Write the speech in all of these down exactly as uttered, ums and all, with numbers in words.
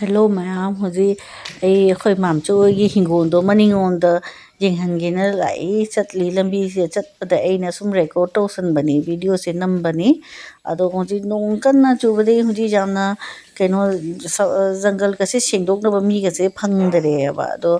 Hello ꯃꯌꯥꯝ, ꯍꯧꯖꯤꯛ ꯑꯩ ꯑꯩꯈꯣꯏ ꯃꯥꯝꯆꯧ ꯍꯣꯏꯒꯤ ꯍꯤꯡꯒꯣꯜꯗꯣ ꯃꯅꯤꯡꯂꯣꯝꯗ ꯌꯦꯡꯍꯟꯒꯦꯅ ꯂꯥꯛꯏ꯫ ꯆꯠꯂꯤ, ꯂꯝꯕꯤꯁꯦ ꯆꯠꯄꯗ ꯑꯩꯅ ꯁꯨꯝ ꯔꯦꯀꯣꯔꯠ ꯇꯧꯁꯟꯕꯅꯤ, ꯚꯤꯗꯤꯑꯣꯁꯦ ꯅꯝꯕꯅꯤ꯫ ꯑꯗꯣ ꯍꯧꯖꯤꯛ ꯅꯣꯡ ꯀꯟꯅ ꯆꯨꯕꯗꯒꯤ ꯍꯧꯖꯤꯛ ꯌꯥꯝꯅ ꯀꯩꯅꯣ, ꯖꯪꯒꯜꯒꯁꯦ ꯁꯦꯡꯗꯣꯛꯅꯕ ꯃꯤꯒꯁꯦ ꯐꯪꯗꯔꯦꯕ꯫ ꯑꯗꯣ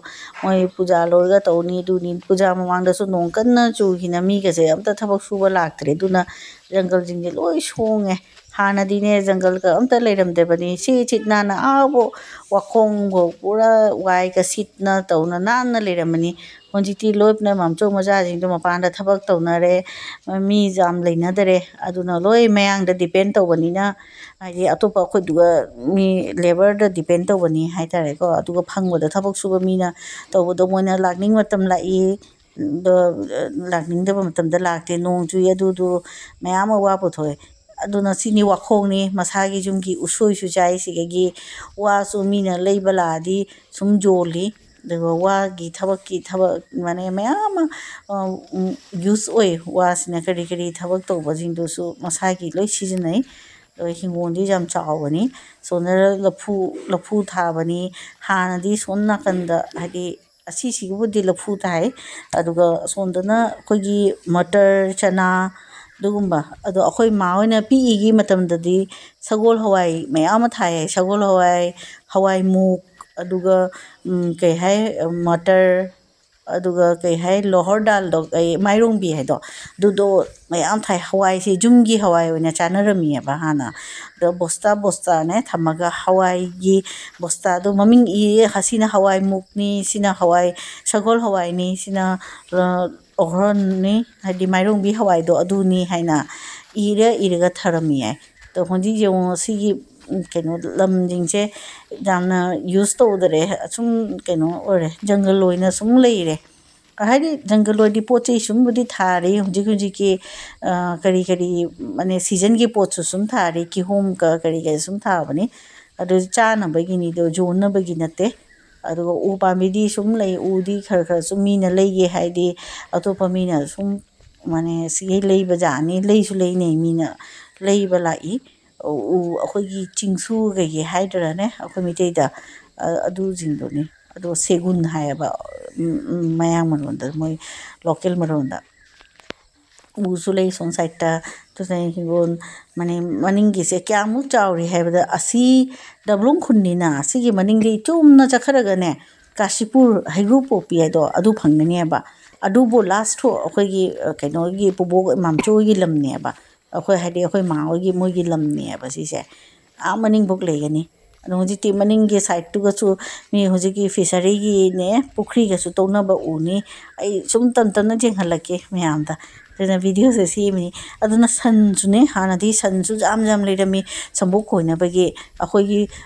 ꯃꯣꯏ ꯄꯨꯖꯥ ꯂꯣꯏꯔꯒ ꯇꯧꯅꯤ, ꯑꯗꯨꯅꯤ, ꯄꯨꯖꯥ ꯃꯃꯥꯡꯗꯁꯨ ꯅꯣꯡ ꯀꯟꯅ ꯆꯨꯈꯤꯅ ꯃꯤꯒꯁꯦ ꯑꯝꯇ ꯊꯕꯛ ꯁꯨꯕ ꯂꯥꯛꯇ꯭ꯔꯦ꯫ ꯑꯗꯨꯅ ꯖꯪꯒꯜꯁꯤꯡꯁꯦ ꯂꯣꯏ ꯁꯣꯡꯉꯦ꯫ ꯍꯥꯟꯅꯗꯤꯅꯦ, ꯖꯪꯒꯜꯒ ꯑꯝꯇ ꯂꯩꯔꯝꯗꯕꯅꯤ꯫ ꯁꯤ ꯁꯤꯠ ꯅꯥꯟꯅ ꯑꯥꯕꯨ ꯋꯥꯈꯣꯡꯕꯨ ꯄꯨꯔꯥ ꯋꯥꯏꯒ ꯁꯤꯠꯅ ꯇꯧꯅ ꯅꯥꯟꯅ ꯂꯩꯔꯝꯃꯅꯤ꯫ ꯍꯧꯖꯤꯛꯇꯤ ꯂꯣꯏꯅ ꯃꯥꯝꯆꯧ ꯃꯆꯥꯁꯤꯡꯗꯣ ꯃꯄꯥꯟꯗ ꯊꯕꯛ ꯇꯧꯅꯔꯦ, ꯃꯤ ꯌꯥꯝ ꯂꯩꯅꯗꯔꯦ꯫ ꯑꯗꯨꯅ ꯂꯣꯏ ꯃꯌꯥꯡꯗ ꯗꯤꯄꯦꯟ ꯇꯧꯕꯅꯤꯅ, ꯍꯥꯏꯗꯤ ꯑꯇꯣꯞꯄ ꯑꯩꯈꯣꯏꯗꯨꯒ ꯃꯤ ꯂꯦꯕꯔꯗ ꯗꯤꯄꯦꯟ ꯇꯧꯕꯅꯤ ꯍꯥꯏꯇꯥꯔꯦꯀꯣ꯫ ꯑꯗꯨꯒ ꯐꯪꯕꯗ ꯊꯕꯛ ꯁꯨꯕ ꯃꯤꯅ ꯇꯧꯕꯗꯣ ꯃꯣꯏꯅ ꯂꯥꯛꯅꯤꯡ ꯃꯇꯝ ꯂꯥꯛꯏ, ꯑꯗꯣ ꯂꯥꯛꯅꯤꯡꯗꯕ ꯃꯇꯝꯗ ꯂꯥꯛꯇꯦ꯫ ꯅꯣꯡ ꯆꯨꯏ, ꯑꯗꯨꯗꯨ ꯃꯌꯥꯝ ꯑꯃ ꯋꯥ ꯄꯨꯊꯣꯛꯑꯦ꯫ ꯑꯗꯨꯅ ꯁꯤꯅꯤ ꯋꯥꯈꯣꯡꯅꯤ, ꯃꯁꯥꯒꯤ ꯌꯨꯝꯒꯤ ꯎꯁꯣꯏꯁꯨ ꯆꯥꯏ꯫ ꯁꯤꯗꯒꯤ ꯋꯥꯁꯨ ꯃꯤꯅ ꯂꯩꯕ ꯂꯥꯛꯑꯗꯤ ꯁꯨꯝ ꯌꯣꯜꯂꯤ꯫ ꯑꯗꯨꯒ ꯋꯥꯒꯤ ꯊꯕꯛꯀꯤ ꯊꯕꯛ, ꯃꯥꯅꯦ, ꯃꯌꯥꯝ ꯑꯃ ꯌꯨꯁ ꯑꯣꯏ꯫ ꯋꯥꯁꯤꯅ ꯀꯔꯤ ꯀꯔꯤ ꯊꯕꯛ ꯇꯧꯕꯁꯤꯡꯗꯨꯁꯨ ꯃꯁꯥꯒꯤ ꯂꯣꯏ ꯁꯤꯖꯤꯟꯅꯩ꯫ ꯑꯗꯣ ꯍꯤꯡꯒꯣꯜꯗꯤ ꯌꯥꯝ ꯆꯥꯎꯕꯅꯤ꯫ ꯁꯣꯝꯗ ꯂꯐꯨ, ꯂꯐꯨ ꯊꯥꯕꯅꯤ꯫ ꯍꯥꯟꯅꯗꯤ ꯁꯣꯝ ꯅꯥꯀꯟꯗ, ꯍꯥꯏꯗꯤ ꯑꯁꯤꯁꯤꯒꯕꯨꯗꯤ ꯂꯐꯨ ꯊꯥꯏ꯫ ꯑꯗꯨꯒ ꯑꯁꯣꯝꯗꯅ ꯑꯩꯈꯣꯏꯒꯤ ꯃꯇꯔ, ꯆꯅꯥ, ꯑꯗꯨꯒꯨꯝꯕ꯫ ꯑꯗꯣ ꯑꯩꯈꯣꯏ ꯃꯥ ꯍꯣꯏꯅ ꯄꯤꯛꯏꯒꯤ ꯃꯇꯝꯗꯗꯤ ꯁꯒꯣꯜ ꯍꯋꯥꯏ ꯃꯌꯥꯝ ꯑꯃ ꯊꯥꯏ꯫ ꯁꯒꯣꯜ ꯍꯋꯥꯏ, ꯍꯋꯥꯏ ꯃꯨꯛ, ꯑꯗꯨꯒ, ꯎꯝ, ꯀꯩ ꯍꯥꯏ, ꯃꯇꯔ, ꯑꯗꯨꯒ ꯀꯩ ꯍꯥꯏ, ꯂꯣꯍꯔ ꯗꯥꯜꯗꯣ, ꯀꯩ, ꯃꯥꯏꯔꯣꯡꯕꯤ ꯍꯥꯏꯗꯣ, ꯑꯗꯨꯗꯣ ꯃꯌꯥꯝ ꯊꯥꯏ꯫ ꯍꯋꯥꯏꯁꯦ ꯌꯨꯝꯒꯤ ꯍꯋꯥꯏ ꯑꯣꯏꯅ ꯆꯥꯅꯔꯝꯃꯤꯑꯕ ꯍꯥꯟꯅ꯫ ꯑꯗꯣ ꯕꯣꯁꯇꯥ ꯕꯣꯁꯇꯥꯅꯦ ꯊꯝꯃꯒ ꯍꯋꯥꯏꯒꯤ ꯕꯣꯁꯇꯥꯗꯣ ꯃꯃꯤꯡ ꯏꯌꯦ, ꯁꯤꯅ ꯍꯋꯥꯏ ꯃꯨꯛꯅꯤ, ꯁꯤꯅ ꯍꯋꯥꯏ ꯁꯒꯣꯜ ꯍꯋꯥꯏꯅꯤ, ꯁꯤꯅ, ꯑ, ꯑꯣꯍ꯭ꯔꯣꯟꯅꯤ, ꯍꯥꯏꯗꯤ ꯃꯥꯏꯔꯣꯡꯕꯤ ꯍꯋꯥꯏꯗꯣ ꯑꯗꯨꯅꯤ ꯍꯥꯏꯅ ꯏꯔ ꯏꯔꯒ ꯊꯔꯝꯃꯤ ꯍꯥꯏ꯫ ꯑꯗꯣ ꯍꯧꯖꯤꯛ ꯌꯦꯡꯉꯣ, ꯁꯤꯒꯤ, ꯎꯝ, ꯀꯩꯅꯣ, ꯂꯝꯁꯤꯡꯁꯦ ꯌꯥꯝꯅ ꯌꯨꯁ ꯇꯧꯗꯔꯦ, ꯑꯁꯨꯝ ꯀꯩꯅꯣ ꯑꯣꯏꯔꯦ, ꯖꯪꯒꯜ ꯑꯣꯏꯅ ꯁꯨꯝ ꯂꯩꯔꯦ꯫ ꯍꯥꯏꯗꯤ ꯖꯪꯒꯜ ꯑꯣꯏꯔꯗꯤ ꯄꯣꯠ ꯆꯩ ꯁꯨꯝꯕꯨꯗꯤ ꯊꯥꯔꯤ ꯍꯧꯖꯤꯛ ꯍꯧꯖꯤꯛꯀꯤ, ꯑ, ꯀꯔꯤ ꯀꯔꯤ, ꯃꯥꯅꯦ, ꯁꯤꯖꯟꯒꯤ ꯄꯣꯠꯁꯨ ꯁꯨꯝ ꯊꯥꯔꯤ, ꯀꯤꯍꯣꯝ ꯀ-, ꯀꯔꯤ ꯀꯔꯤ ꯁꯨꯝ ꯊꯥꯕꯅꯤ꯫ ꯑꯗꯨ ꯆꯥꯅꯕꯒꯤꯅꯤ, ꯑꯗꯣ ꯌꯣꯟꯅꯕꯒꯤ ꯅꯠꯇꯦ꯫ ꯑꯗꯨꯒ ꯎ ꯄꯥꯝꯕꯤꯗꯤ ꯁꯨꯝ ꯂꯩ, ꯎꯗꯤ ꯈꯔ ꯈꯔ ꯁꯨꯝ ꯃꯤꯅ ꯂꯩꯒꯦ ꯍꯥꯏꯗꯤ ꯑꯇꯣꯞꯄ ꯃꯤꯅ ꯁꯨꯝ, ꯃꯥꯅꯦ, ꯁꯤꯒꯩ ꯂꯩꯕ ꯖꯥꯠꯅꯤ, ꯂꯩꯁꯨ ꯂꯩꯅꯩ, ꯃꯤꯅ ꯂꯩꯕ ꯂꯥꯛꯏ꯫ ꯎ, ꯑꯩꯈꯣꯏꯒꯤ ꯆꯤꯡꯁꯨ ꯀꯩꯀꯩ ꯍꯥꯏꯗꯣꯏꯔꯥꯅꯦ, ꯑꯩꯈꯣꯏ ꯃꯩꯇꯩꯗ, ꯑ-, ꯑꯗꯨꯁꯤꯡꯗꯨꯅꯤ꯫ ꯑꯗꯣ ꯁꯦꯒꯨꯟ ꯍꯥꯏꯌꯦꯕ, ꯎꯝ, ꯎꯝ, ꯃꯌꯥꯡ ꯃꯔꯣꯟꯗ, ꯃꯣꯏ local ꯃꯔꯣꯟꯗ꯫ ꯎꯁꯨ ꯂꯩ ꯁꯣꯝ sideꯇ꯫ ꯑꯗꯨꯅ ꯍꯤꯡꯒꯣꯜ ꯃꯅꯤꯡ, ꯃꯅꯤꯡꯒꯤꯁꯦ ꯀꯌꯥꯃꯨꯛ ꯆꯥꯎꯔꯤ ꯍꯥꯏꯕꯗ, ꯑꯁꯤ ꯗꯕ꯭ꯂꯣꯡ ꯈꯨꯟꯅꯤꯅ, ꯑꯁꯤꯒꯤ ꯃꯅꯤꯡꯗꯒꯤ ꯆꯨꯝꯅ ꯆꯠꯈ꯭ꯔꯒꯅꯦ, ꯀꯥꯁꯤꯄꯨꯔ ꯍꯩꯒ꯭ꯔꯨ ꯄꯣꯛꯄꯤ ꯍꯥꯏꯗꯣ ꯑꯗꯨ ꯐꯪꯒꯅꯦꯕ꯫ ꯑꯗꯨꯕꯨ last ꯑꯩꯈꯣꯏꯒꯤ, ꯑ, ꯀꯩꯅꯣꯒꯤ ꯄꯨꯕꯣꯛ ꯃꯥꯝꯆꯧꯒꯤ ꯂꯝꯅꯦꯕ꯫ ꯑꯩꯈꯣꯏ, ꯍꯥꯏꯗꯤ ꯑꯩꯈꯣꯏ ꯃꯥ ꯍꯣꯏꯒꯤ, ꯃꯣꯏꯒꯤ ꯂꯝꯅꯦꯕ ꯁꯤꯁꯦ꯫ ꯑꯥ ꯃꯅꯤꯡꯕꯨꯛ ꯂꯩꯒꯅꯤ꯫ ꯑꯗꯣ ꯍꯧꯖꯤꯛꯇꯤ ꯃꯅꯤꯡꯒꯤ sideꯇꯨꯒꯁꯨ ꯃꯤ ꯍꯧꯖꯤꯛꯀꯤ fisheryꯒꯤꯅꯦ, ꯄꯨꯈ꯭ꯔꯤꯒꯁꯨ ꯇꯧꯅꯕ ꯎꯅꯤ꯫ ꯑꯩ ꯁꯨꯝ ꯇꯝ ꯇꯝꯅ ꯌꯦꯡꯍꯜꯂꯛꯀꯦ ꯃꯌꯥꯝꯗ꯫ ꯑꯗꯨꯅ videoꯁꯦ ꯁꯦꯝꯃꯤꯅꯤ꯫ ꯑꯗꯨꯅ ꯁꯟꯁꯨꯅꯦ, ꯍꯥꯟꯅꯗꯤ ꯁꯟꯁꯨ ꯌꯥꯝ ꯌꯥꯝ ꯂꯩꯔꯝꯃꯤ꯫ ꯁꯝꯕꯣꯛ ꯈꯣꯏꯅꯕꯒꯤ ꯑꯩꯈꯣꯏꯒꯤ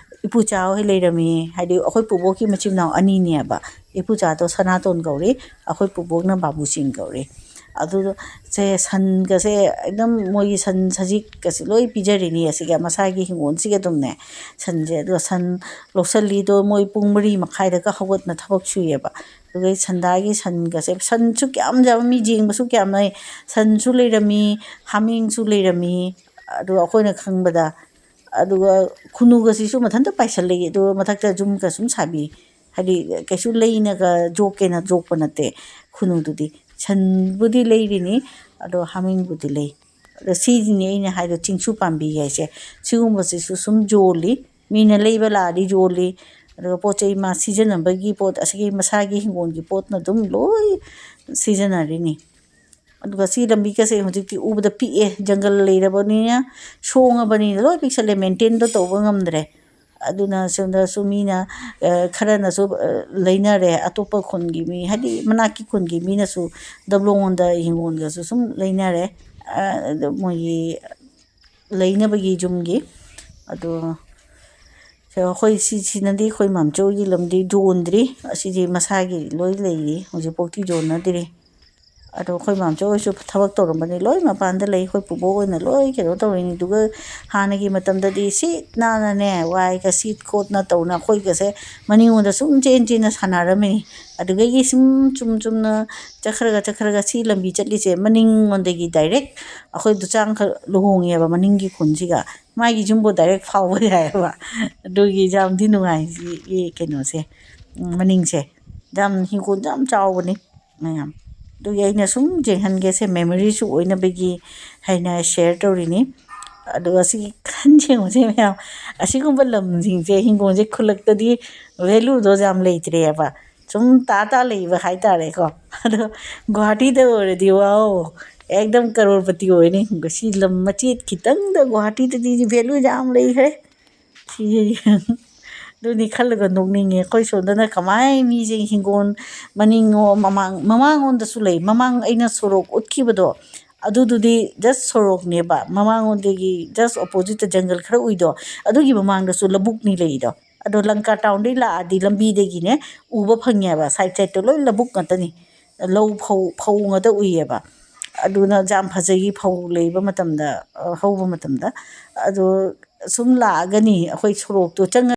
ꯏꯄꯨꯆꯥ ꯍꯣꯏ ꯂꯩꯔꯝꯃꯤ꯫ ꯍꯥꯏꯗꯤ ꯑꯩꯈꯣꯏ ꯄꯨꯕꯣꯛꯀꯤ ꯃꯆꯤꯟ ꯃꯅꯥꯎ ꯑꯅꯤꯅꯦꯕ꯫ ꯏꯄꯨꯆꯥꯗꯣ ꯁꯅꯥꯇꯣꯟ ꯀꯧꯔꯤ, ꯑꯩꯈꯣꯏ ꯄꯨꯕꯣꯛꯅ ꯕꯥꯕꯨꯆꯤꯡ ꯀꯧꯔꯤ꯫ ꯑꯗꯨꯗꯣ ꯁꯦ, ꯁꯟꯒꯁꯦ ꯑꯗꯨꯝ ꯃꯣꯏꯒꯤ ꯁꯟ ꯁꯖꯤꯛꯀꯁꯦ ꯂꯣꯏ ꯄꯤꯖꯔꯤꯅꯤ ꯑꯁꯤꯒ, ꯃꯁꯥꯒꯤ ꯍꯤꯡꯒꯣꯜꯁꯤꯒ ꯑꯗꯨꯝꯅꯦ꯫ ꯁꯟꯁꯦ, ꯑꯗꯣ ꯁꯟ ꯂꯧꯁꯜꯂꯤꯗꯣ ꯃꯣꯏ ꯄꯨꯡ ꯃꯔꯤ ꯃꯈꯥꯏꯗꯒ ꯍꯧꯒꯠꯅ ꯊꯕꯛ ꯁꯨꯏꯌꯦꯕ꯫ ꯑꯗꯨꯒ ꯁꯟꯗꯥꯒꯤ ꯁꯟꯒꯁꯦ, ꯁꯟꯁꯨ ꯀꯌꯥꯝ ꯌꯥꯝꯕ, ꯃꯤ ꯌꯦꯡꯕꯁꯨ ꯀꯌꯥꯝ ꯂꯩ꯫ ꯁꯟꯁꯨ ꯂꯩꯔꯝꯃꯤ, ꯍꯥꯃꯦꯡꯁꯨ ꯂꯩꯔꯝꯃꯤ꯫ ꯑꯗꯣ ꯑꯩꯈꯣꯏꯅ ꯈꯪꯕꯗ, ꯑꯗꯨꯒ ꯈꯨꯅꯨꯒꯁꯤꯁꯨ ꯃꯊꯟꯇ ꯄꯥꯏꯁꯜꯂꯛꯏ, ꯑꯗꯨꯒ ꯃꯊꯛꯇ ꯌꯨꯝꯒ ꯁꯨꯝ ꯁꯥꯕꯤ꯫ ꯍꯥꯏꯗꯤ ꯀꯩꯁꯨ ꯂꯩꯅꯒ ꯌꯣꯛꯀꯦꯅ ꯌꯣꯛꯄ ꯅꯠꯇꯦ ꯈꯨꯅꯨꯗꯨꯗꯤ꯫ ꯁꯟꯕꯨꯗꯤ ꯂꯩꯔꯤꯅꯤ, ꯑꯗꯣ ꯍꯥꯃꯦꯡꯕꯨꯗꯤ ꯂꯩ꯫ ꯑꯗꯣ ꯁꯤꯁꯤꯅꯤ ꯑꯩꯅ ꯍꯥꯏꯗꯣ, ꯆꯤꯡꯁꯨ ꯄꯥꯝꯕꯤ ꯍꯥꯏꯁꯦ꯫ ꯁꯤꯒꯨꯝꯕꯁꯤꯁꯨ ꯁꯨꯝ ꯌꯣꯜꯂꯤ, ꯃꯤꯅ ꯂꯩꯕ ꯂꯥꯛꯑꯗꯤ ꯌꯣꯜꯂꯤ꯫ ꯑꯗꯨꯒ ꯄꯣꯠ ꯆꯩ ꯃꯥ ꯁꯤꯖꯤꯟꯅꯕꯒꯤ ꯄꯣꯠ, ꯑꯁꯤꯒꯤ ꯃꯁꯥꯒꯤ ꯍꯤꯡꯒꯣꯜꯒꯤ ꯄꯣꯠꯅ ꯑꯗꯨꯝ ꯂꯣꯏ ꯁꯤꯖꯤꯟꯅꯔꯤꯅꯤ꯫ ꯑꯗꯨꯒ ꯁꯤ ꯂꯝꯕꯤꯒꯁꯦ ꯍꯧꯖꯤꯛꯇꯤ ꯎꯕꯗ ꯄꯤꯛꯑꯦ, ꯖꯪꯒꯜ ꯂꯩꯔꯕꯅꯤꯅ, ꯁꯣꯡꯉꯕꯅꯤꯅ ꯂꯣꯏ ꯄꯤꯛꯁꯜꯂꯦ, maintainꯗꯣ ꯇꯧꯕ ꯉꯝꯗ꯭ꯔꯦ꯫ ꯑꯗꯨꯅ ꯁꯣꯝꯗꯁꯨ ꯃꯤꯅ, ꯑ, ꯈꯔꯅꯁꯨ, ꯑ, ꯂꯩꯅꯔꯦ, ꯑꯇꯣꯞꯄ ꯈꯨꯟꯒꯤ ꯃꯤ, ꯍꯥꯏꯗꯤ ꯃꯅꯥꯛꯀꯤ ꯈꯨꯟꯒꯤ ꯃꯤꯅꯁꯨ ꯗꯕ꯭ꯂꯣꯡꯂꯣꯝꯗ ꯍꯤꯡꯒꯣꯜꯒꯁꯨ ꯁꯨꯝ ꯂꯩꯅꯔꯦ, ꯑ, ꯑꯗꯨ ꯃꯣꯏꯒꯤ ꯂꯩꯅꯕꯒꯤ ꯌꯨꯝꯒꯤ꯫ ꯑꯗꯣ ꯁꯦ, ꯑꯩꯈꯣꯏ ꯁꯤ, ꯁꯤꯅꯗꯤ ꯑꯩꯈꯣꯏ ꯃꯥꯝꯆꯧꯒꯤ ꯂꯝꯗꯤ ꯌꯣꯟꯗ꯭ꯔꯤ, ꯑꯁꯤꯗꯤ ꯃꯁꯥꯒꯤ ꯂꯣꯏ ꯂꯩꯔꯤ, ꯍꯧꯖꯤꯛꯐꯥꯎꯗꯤ ꯌꯣꯟꯅꯗ꯭ꯔꯤ꯫ ꯑꯗꯣ ꯑꯩꯈꯣꯏ ꯃꯥꯝꯆꯧ ꯍꯣꯏꯁꯨ ꯊꯕꯛ ꯇꯧꯔꯝꯕꯅꯤ, ꯂꯣꯏ ꯃꯄꯥꯟꯗ ꯂꯩ꯫ ꯑꯩꯈꯣꯏ ꯄꯨꯕꯣꯛ ꯍꯣꯏꯅ ꯂꯣꯏ ꯀꯩꯅꯣ ꯇꯧꯔꯤꯅꯤ꯫ ꯑꯗꯨꯒ ꯍꯥꯟꯅꯒꯤ ꯃꯇꯝꯗꯗꯤ ꯁꯤꯠ ꯅꯥꯟꯅꯅꯦ, ꯋꯥꯏꯒ ꯁꯤꯠ ꯈꯣꯠꯅ ꯇꯧꯅ ꯑꯩꯈꯣꯏꯒꯁꯦ ꯃꯅꯤꯡꯂꯣꯝꯗ ꯁꯨꯝ ꯆꯦꯟ ꯆꯦꯟꯅ ꯁꯥꯟꯅꯔꯝꯃꯤꯅꯤ꯫ ꯑꯗꯨꯗꯒꯤ ꯁꯨꯝ ꯆꯨꯝ ꯆꯨꯝꯅ ꯆꯠꯈ꯭ꯔꯒ ꯆꯠꯈ꯭ꯔꯒ ꯁꯤ ꯂꯝꯕꯤ ꯆꯠꯂꯤꯁꯦ ꯃꯅꯤꯡꯂꯣꯝꯗꯒꯤ direct ꯑꯩꯈꯣꯏ ꯗꯨꯆꯥꯡꯈꯛ ꯂꯨꯍꯣꯡꯉꯦꯕ ꯃꯅꯤꯡꯒꯤ ꯈꯨꯟꯁꯤꯒ꯫ ꯃꯥꯒꯤ ꯌꯨꯝꯕꯨ direct ꯐꯥꯎꯕ ꯌꯥꯏꯑꯕ꯫ ꯑꯗꯨꯒꯤ ꯌꯥꯝꯗꯤ ꯅꯨꯡꯉꯥꯏ ꯁꯤꯒꯤ ꯀꯩꯅꯣꯁꯦ, ꯎꯝ, ꯃꯅꯤꯡꯁꯦ꯫ ꯌꯥꯝ ꯏꯪꯈꯣꯜꯁꯨ ꯌꯥꯝ ꯆꯥꯎꯕꯅꯤ ꯃꯌꯥꯝ꯫ ꯑꯗꯨꯒꯤ ꯑꯩꯅ ꯁꯨꯝ ꯌꯦꯡꯍꯟꯒꯦꯁꯦ, memoryꯁꯨ ꯑꯣꯏꯅꯕꯒꯤ ꯍꯥꯏꯅ share ꯇꯧꯔꯤꯅꯤ꯫ ꯑꯗꯨꯒ ꯁꯤꯒꯤ ꯈꯟ ꯌꯦꯡꯉꯨꯁꯦ ꯃꯌꯥꯝ, ꯑꯁꯤꯒꯨꯝꯕ ꯂꯝꯁꯤꯡꯁꯦ, ꯏꯪꯈꯣꯜꯁꯦ ꯈꯨꯜꯂꯛꯇꯗꯤ valueꯗꯣ ꯌꯥꯝ ꯂꯩꯇ꯭ꯔꯦꯕ, ꯁꯨꯝ ꯇꯥ ꯇꯥ ꯂꯩꯕ ꯍꯥꯏꯇꯥꯔꯦꯀꯣ꯫ ꯑꯗꯣ ꯒꯨꯍꯥꯇꯤꯗ ꯑꯣꯏꯔꯗꯤ, wow, ꯑꯦꯛꯗꯝ ꯀꯔꯣꯔꯄꯇꯤ ꯑꯣꯏꯅꯤ꯫ ꯁꯤ ꯂꯝ ꯃꯆꯦꯠ ꯈꯤꯇꯪꯗ ꯒꯨꯍꯥꯇꯤꯗꯗꯤ value ꯌꯥꯝ ꯂꯩꯈ꯭ꯔꯦ꯫ ꯁꯤ ꯑꯗꯨꯅꯤ ꯈꯜꯂꯒ ꯅꯣꯛꯅꯤꯡꯉꯦ꯫ ꯑꯩꯈꯣꯏ ꯁꯣꯝꯗꯅ ꯀꯃꯥꯏ ꯃꯤꯁꯦ ꯍꯤꯡꯒꯣꯜ ꯃꯅꯤꯡꯉꯣ ꯃꯃꯥꯡ, ꯃꯃꯥꯡꯂꯣꯝꯗꯁꯨ ꯂꯩ꯫ ꯃꯃꯥꯡ ꯑꯩꯅ ꯁꯣꯔꯣꯛ ꯎꯠꯈꯤꯕꯗꯣ, ꯑꯗꯨꯗꯨꯗꯤ just ꯁꯣꯔꯣꯛꯅꯦꯕ꯫ ꯃꯃꯥꯡꯂꯣꯝꯗꯒꯤ just oppositeꯇ ꯖꯪꯒꯜ ꯈꯔ ꯎꯏꯗꯣ, ꯑꯗꯨꯒꯤ ꯃꯃꯥꯡꯗꯁꯨ ꯂꯧꯕꯨꯛꯅꯤ ꯂꯩꯗꯣ꯫ ꯑꯗꯣ ꯂꯪꯀꯥ townꯗꯩ ꯂꯥꯛꯑꯗꯤ ꯂꯝꯕꯤꯗꯒꯤꯅꯦ ꯎꯕ ꯐꯪꯉꯦꯕ, side sideꯇꯣ ꯂꯣꯏ ꯂꯧꯕꯨꯛ ꯉꯥꯛꯇꯅꯤ꯫ ꯂꯧ, ꯐꯧ, ꯐꯧ ꯉꯥꯛꯇ ꯎꯏꯌꯦꯕ꯫ ꯑꯗꯨꯅ ꯌꯥꯝ ꯐꯖꯩ ꯐꯧ ꯂꯩꯕ ꯃꯇꯝꯗ, ꯑ, ꯍꯧꯕ ꯃꯇꯝꯗ꯫ ꯑꯗꯣ ꯁꯨꯝ ꯂꯥꯛꯑꯒꯅꯤ ꯑꯩꯈꯣꯏ ꯁꯣꯔꯣꯛꯇꯣ ꯆꯪꯉ